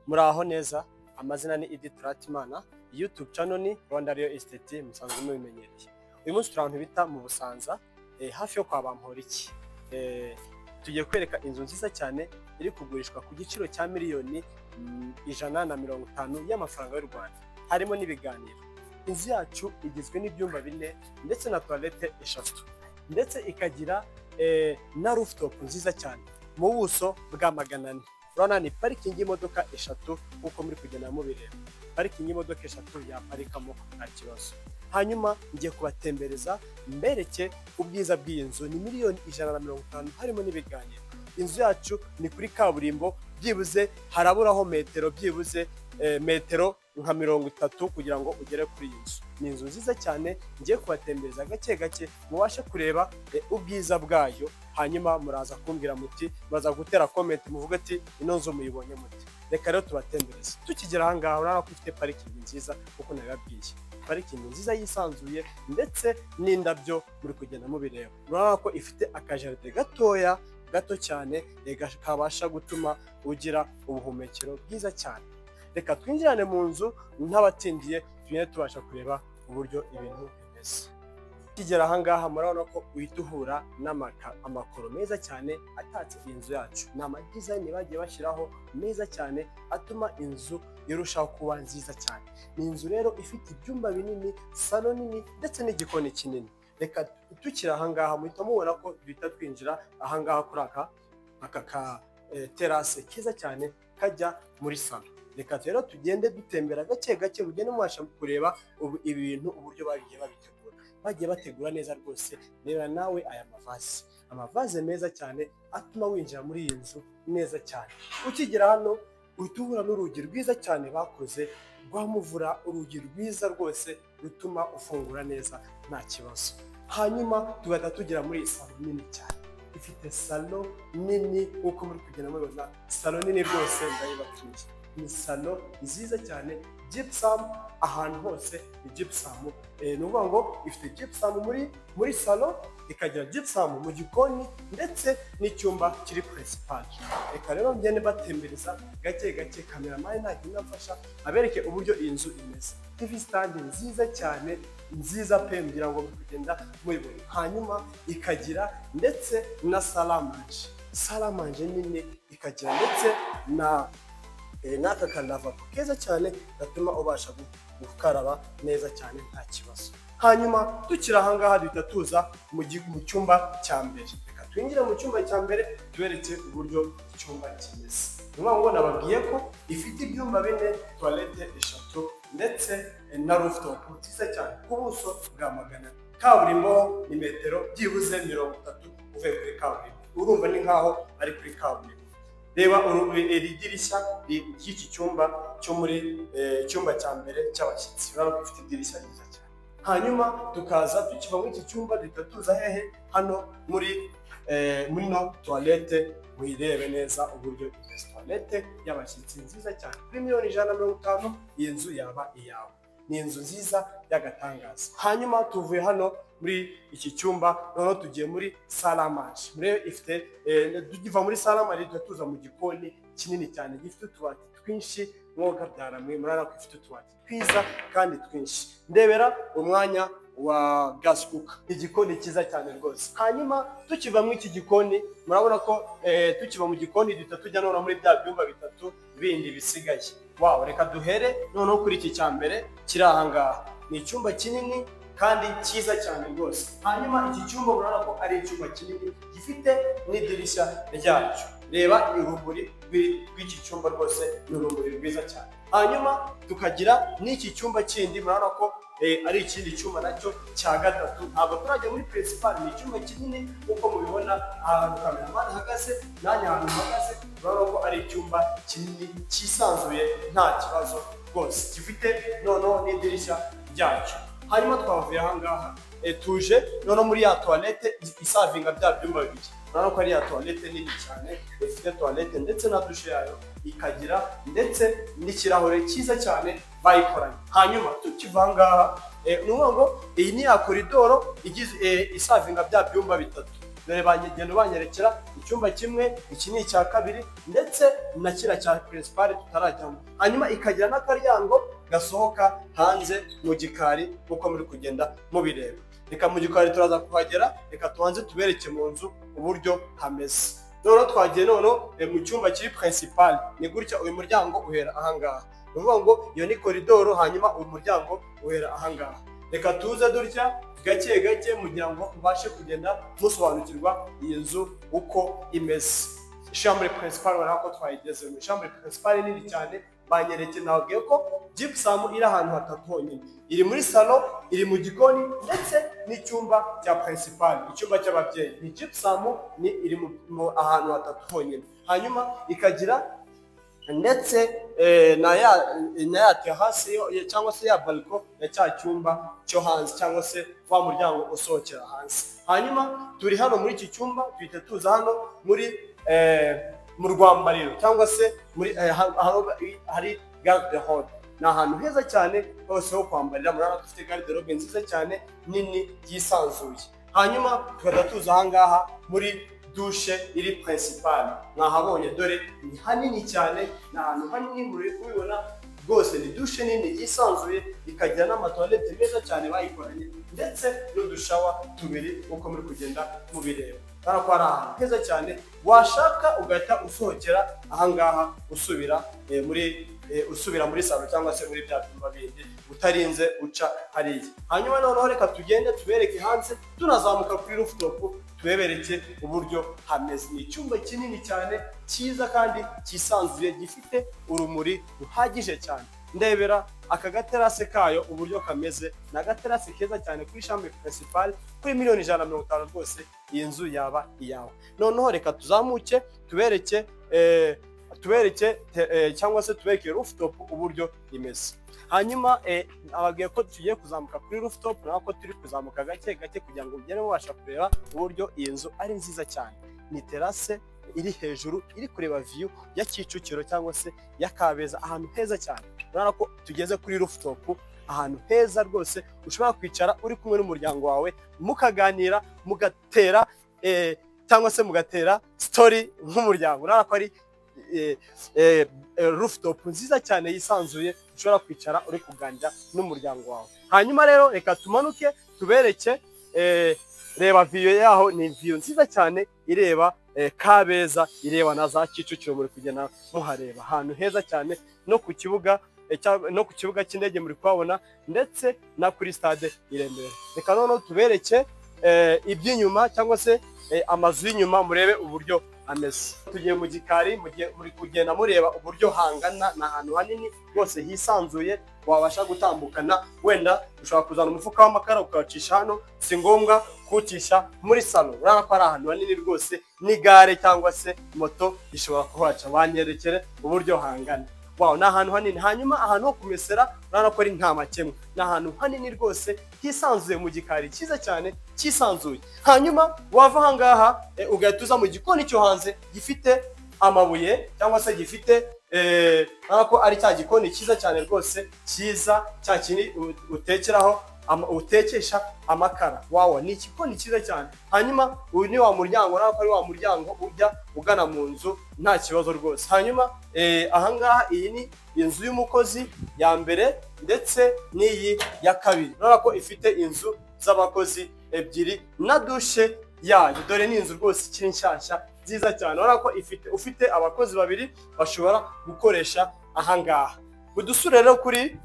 Muraho neza, amazina ni Idi Turatimana, YouTube channel ni Rwanda Real Estate, musanzwe mubimenyereye. Uyu munsi turi ahantu bita mu Busanza, hafi yo kwa Bamporiki. Tugiye kwereka inzu nziza cyane iri kugurishwa ku giciro cya miliyoni 150 y'amafaranga y'u Rwanda, harimo n'ibiganiro. Inzu yacu igizwe n'ibyumba bine ndetse na toilette eshatu, ndetse ikagira na rooftop nziza cyane mu buso bwa 400. Urabona ni parikingi y'imodoka eshatu nk'uko muri kugenda mubireba. Parikingi y'imodoka eshatu yaparikamo nta kibazo. Hanyuma ngiye kubatembereza mbereke ubwiza bw'iyi nzu. Ni miliyoni 150 harimo n'ibiganiro. Inzu yacu ni kuri kaburimbo, byibuze haraburaho metero, byibuze metero nka 30 kugira ngo ugere kuri iyi nzu. Ni inzu nziza cyane, ngiye kubatembereza gake gake mubashe kureba ubwiza bwayo. Hanyuma muraza kumbwira muti, muraza gutera comment muvuge ati: "Ino nzu muyibonye muti?" Reka rero tubatembereze. Tukigera aha ngaha, urabona ko ifite parikingi nziza kuko nabibabwiye. Parikingi nziza yisanzuye ndetse n'indabyo muri kugenda mubireba. Urabona ko ifite akajaride gatoya gato cyane, kabasha gutuma ugira ubuhumekero bwiza cyane. Reka twinjirane mu nzu ntabatindiye, tugende tubasha kureba uburyo ibintu bimeze. Tukigera aha ngaha, murabona ko uhita uhura n'amakoro meza cyane atatse iyi nzu yacu. Ni ama design bagiye bashyiraho meza cyane atuma inzu irushaho kuba nziza cyane. Ni inzu rero ifite ibyumba binini, salo nini ndetse n'igikoni kinini. Reka tukiri aha ngaha, muhita mubona ko duhita twinjira aha ngaha kuri aka ka terrasse keza cyane kajya muri salo. Reka rero tugende dutembera gake gake, mugende mubasha kureba ibi bintu uburyo bagiye babitegura. Bagiye bategura neza rwose. Reba nawe aya mavaze, amavaze meza cyane atuma winjira muri iyi nzu neza cyane. Ukigera hano uhita uhura n'urugi rwiza cyane bakoze rwa muvura, urugi rwiza rwose rutuma ufungura neza nta kibazo. Hanyuma tugahita tugera muri iyi salo nini cyane. Ifite salo nini nk'uko muri kugenda mubibona, salo nini rwose ndayibatuye. Ni salo nziza cyane, gypsum ahantu hose ni gypsum. Ni ukuvuga ngo ifite gypsum muri salo, ikagira gypsum mu gikoni ndetse n'icyumba kiri principal. Reka rero ngende batembereza gake gake, cameraman nagenda amfasha abereke uburyo iyi nzu imeze. TV stand nziza cyane, nziza pe, ngira ngo muri kugenda mubibona. Hanyuma ikagira ndetse na salamanje, salamanje nini, ikagira ndetse na n'aka kalavabo keza cyane gatuma ubasha gukaraba neza cyane nta kibazo. Hanyuma tukiri aha ngaha, duhita tuza mu cyumba cya mbere. Reka twinjire mu cyumba cya mbere tubereke uburyo icyumba kimeze. Ni ukuvuga ngo nababwiye ko ifite ibyumba bine, toilette eshatu ndetse na rooftop nziza cyane ku buso bwa 400. Kaburimbo ni metero byibuze 30 uvuye kuri kaburimbo, urumva ni nkaho ari kuri kaburimbo. Reba iri dirishya ry'iki cyumba cyo muri icyumba cya mbere cy'abashyitsi, urabona ko ifite idirishya ryiza cyane. Hanyuma tukaza tukiva muri iki cyumba, duhita tuza hehe? Hano muri no toilette, muyirebe neza uburyo imeze. Toilette y'abashyitsi nziza cyane. Kuri miliyoni 150 iyi nzu yaba iyawe. Ni inzu nziza y'agatangaza. Hanyuma tuvuye hano muri iki cyumba, noneho tugiye muri salamanje. Murebe ifite tugiva muri salle à manger, duhita tuza mu gikoni kinini cyane gifite utubati twinshi. Mwoga byaramwe, murabona ko ifite utubati twiza kandi twinshi. Ndebera umwanya wa gas cooker. Igikoni cyiza cyane rwose. Hanyuma tukiva muri iki gikoni, murabona ko tukiva mu gikoni duhita tujya noneho muri bya byumba bitatu bindi bisigaye. Wow, reka duhere noneho kuri iki cya mbere kiri aha ngaha. Ni icyumba kinini kandi cyiza cyane rwose. Hanyuma iki cyumba murabona ko ari icyumba kinini gifite n'idirishya ryacyo. Reba urumuri rw'iki cyumba rwose, ni urumuri rwiza cyane. Hanyuma tukagira n'iki cyumba kindi, murabona ko ari ikindi cyumba nacyo cya gatatu. Ntabwo turajya muri principal. Ni icyumba kinini nk'uko mubibona ahantu cameraman ahagaze, nanjye ahantu mpagaze, urabona ko ari icyumba kinini cyisanzuye nta kibazo rwose, gifite noneho n'idirishya ryacyo. Hanyuma twavuye aha ngaha, tuje noneho muri ya toilette isavinga bya byumba bibiri. Urabona ko ari ya toilette nini cyane, ifite toilette ndetse na douche yayo, ikagira ndetse n'ikirahure cyiza cyane bayikoranye. Hanyuma tukiva aha ngaha, ni ukuvuga ngo iyi ni ya koridoro igize isavinga bya byumba bitatu. Dore bagenda banyerekera icyumba kimwe, iki ni icya kabiri, ndetse na kiriya cya principal tutarajyamo. Hanyuma ikagira n'akaryango gasohoka hanze mu gikari, nk'uko muri kugenda mubireba. Reka mu gikari turaza kuhagera, reka tubanze tubereke mu nzu uburyo hameze. Noneho twagiye noneho mu cyumba kiri principal. Ni gutya, uyu muryango uhera ahangaha, ni ukuvuga ngo iyo ni koridoro, hanyuma uyu muryango uhera ahangaha. Reka tuze dutya gake gake kugira ngo mubashe kugenda musobanukirwa iyi nzu uko imeze. Chambre principale, urabona ko twayigezemo. Chambre principale nini cyane. Banyereke, nababwiye ko gypsum iri ahantu hatatu honyine: iri muri salon, iri mu gikoni, ndetse n'icyumba cya principal, icyumba cy'ababyeyi. Ni gypsum, ni iri mu ahantu hatatu honyine. Hanyuma ikagira ndetse na ya terrasse cyangwa se ya balcon ya cya cyumba cyo hanze, cyangwa se wa muryango usohokera hanze. Hanyuma turi hano muri iki cyumba, tuhita tuza hano muri mu rwambariro, cyangwa se muri aho hari garde-robe. Ni ahantu heza cyane hose ho kwambarira. Murabona ko dufite garde-robe nziza cyane nini yisanzuye. Hanyuma tugahita tuza ahangaha muri douche iri principal. Mwahabonye, dore ni hanini cyane, ni ahantu hanini, muri kubibona rwose. Ni douche nini yisanzuye, ikagira n'ama toilette meza cyane bayikoranye, ndetse n'udu shower tubiri, uko muri kugenda mubireba. Urabona ko ari ahantu heza cyane, washaka ugahita usohokera ahangaha, usubira muri usubira muri salon cyangwa se muri bya byumba bindi, utarinze uca hariya. Hanyuma noneho reka tugende tubereke hanze, tunazamuka kuri rooftop, tubebereke uburyo hameze. Ni icyumba kinini cyane, cyiza kandi cyisanzuye, gifite urumuri ruhagije cyane. Ndebera aka ga terrasse kayo uburyo kameze. Ni aga terrasse keza cyane kuri chambre principale. Kuri miliyoni 150 rwose iyi nzu yaba iyawe. Noneho reka tuzamuke tubereke cyangwa se tubereke rooftop uburyo imeze. Hanyuma ababwiye ko tugiye kuzamuka kuri rooftop, naho ko turi kuzamuka gake gake kugira ngo mugere mubasha kureba uburyo iyi nzu ari nziza cyane. Ni terrasse iri hejuru, iri kureba view ya Kicukiro cyangwa se ya Kabeza, ahantu heza cyane. Urabona ko tugeze kuri rooftop, ahantu heza rwose ushobora kwicara uri kumwe n'umuryango wawe, mukaganira, mugatera cyangwa se mugatera story nk'umuryango. Urabona ko ari rooftop nziza cyane yisanzuye, ushobora kwicara uri kuganira n'umuryango wawe. Hanyuma rero reka tumanuke tubereke. Reba view yaho, ni view nziza cyane ireba Kabeza, ireba na za Kicukiro. Muri kugenda muhareba ahantu heza cyane, no ku kibuga cy'indege muri kuhabona, ndetse na kuri stade i Remera. Reka noneho tubereke iby'inyuma cyangwa se amazu y'inyuma, murebe uburyo ameze. Tugiye mu gikari, muri kugenda mureba uburyo hangana. Ni ahantu hanini rwose hisanzuye, wabasha gutambukana. Wenda ushobora kuzana umufuka w'amakara ukawucisha hano, si ngombwa kuwucisha muri salon. Urabona ko ari ahantu hanini rwose, n'igare cyangwa se moto ishobora kuhaca. Banyerekere uburyo hangana. Wow, ni ahantu hanini. Hanyuma ahantu ho kumesera, urabona ko ari nta makemwa. Ni ahantu hanini rwose hisanzuye, mu gikari cyiza cyane cyisanzuye. Hanyuma wava aha ngaha ugahita uza mu gikoni cyo hanze gifite amabuye, cyangwa se gifite urabona ko ari cya gikoni cyiza cyane rwose, cyiza, cya kindi utekeraho utekesha amakara. Wawa, ni igikoni cyiza cyane. Hanyuma uyu ni wa muryango, urabona ko ari wa muryango ujya ugana mu nzu nta kibazo rwose. Hanyuma ahangaha iyi ni inzu y'umukozi ya mbere, ndetse n'iyi ya kabiri. Urabona ko ifite inzu z'abakozi ebyiri na douche yayo. Dore ni inzu rwose ikiri nshyashya, nziza cyane. Urabona ko ifite ufite abakozi babiri bashobora gukoresha ahangaha. Udusure rero kuri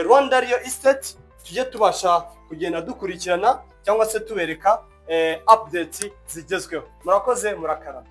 Rwanda Real Estate, tujye tubasha kugenda dukurikirana cyangwa se tubereka updates zigezweho. Murakoze, murakarama.